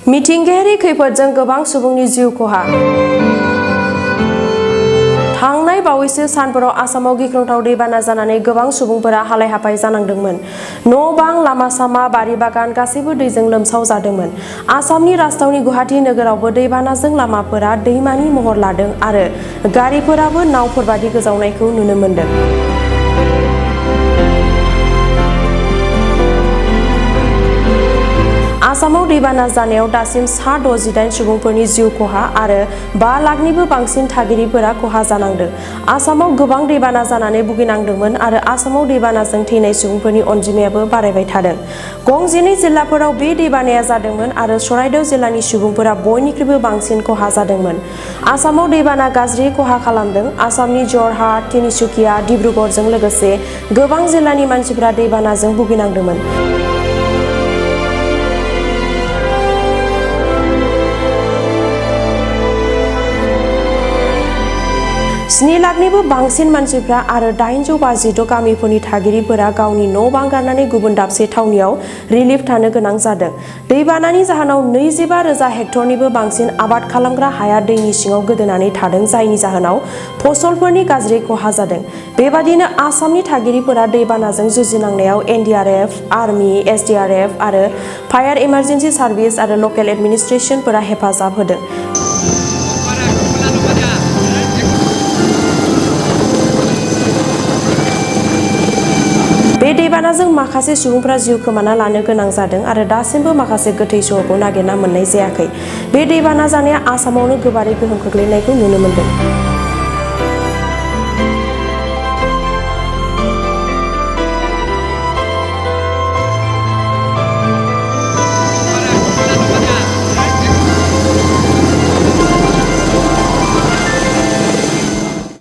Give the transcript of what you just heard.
मिथिंगायारि खैफोदजों गोबां सुबुंनि जिउ खहा। थांनाय बावैसो सानफोराव आसामाव गिख्रंथाव दैबाना जानानै गोबां सुबुंफोरा हालाय-हाफाय जानांदोंमोन। न'-बां, लामा-सामा, बारि बागान गासैबो दैजों लोमसाव जादोंमोन। आसामनि राजधानी गुवाहाटी नोगोरावबो दैबानाजों लामाफोरा दैमानि महर लादों आरो गारिफोराबो नावफोरबादि गोजावनायखौ नुनो मोन्दों। आसामाव दैबाना जानायाव दासिम सा 68 सुबुंफोरनि जिउ खहा आरो 5 लाखनिबो बांसिन थागिरिफोरा खहा जानांदों। आसामाव गोबां दैबाना जानानै भुगिनांदोंमोन आरो आसामाव दैबानाजों थैनाय सुबुंफोरनि अनजिमायाबो बारायबाय थादों। गं 12 जिल्लाफोराव बे दैबानाया जादोंमोन आरो चराइदेउ जिल्लानि सुबुंफोरा बयनिख्रुइबो बांसिन खहा जादोंमोन। आसामाव दैबाना गाज्रि खहा खालामदों। आसामनि जरहाट, तिनिसुकिया, डिब्रुगड़जों लोगोसे गोबां जिल्लानि मानसिफोरा दैबानाजों भुगिनांदोंमोन। 7 लाखनिबो बांसिन मानसिफ्रा आरो 852 गामिफोरनि थागिरिफोरा गावनि न'-बां गारनानै गुबुन दाबसे थावनियाव रिलिफ थानो गोनां जादों। दैबानानि जाहोनाव 25,000 हेक्टरनिबो बांसिन आबाद खालामग्रा हाया दैनि सिङाव गोदोनानै थादों, जायनि जाहोनाव फसलफोरनि गाज्रि खहा जादों। बेबादिनो आसामनि थागिरिफोरा दैबानाजों जुजिनांनायाव एनडीआरएफ, आर्मी, एसडीआरएफ आरो फायार इमारजेन्सि सार्भिस आरो लकेल एडमिनिस्ट्रेसनफोरा हेफाजाब होदों। बे दैबानाजों माखासे सुबुंफोरा जिउ खोमाना लानो गोनां जादों आरो दासिमबो माखासे गोथै सह'खौ नागिरना मोननाय जायाखै। बे दैबाना जानाया आसामावनो गोबारै गोहोम खोख्लैनायखौ नुनो मोन्दों।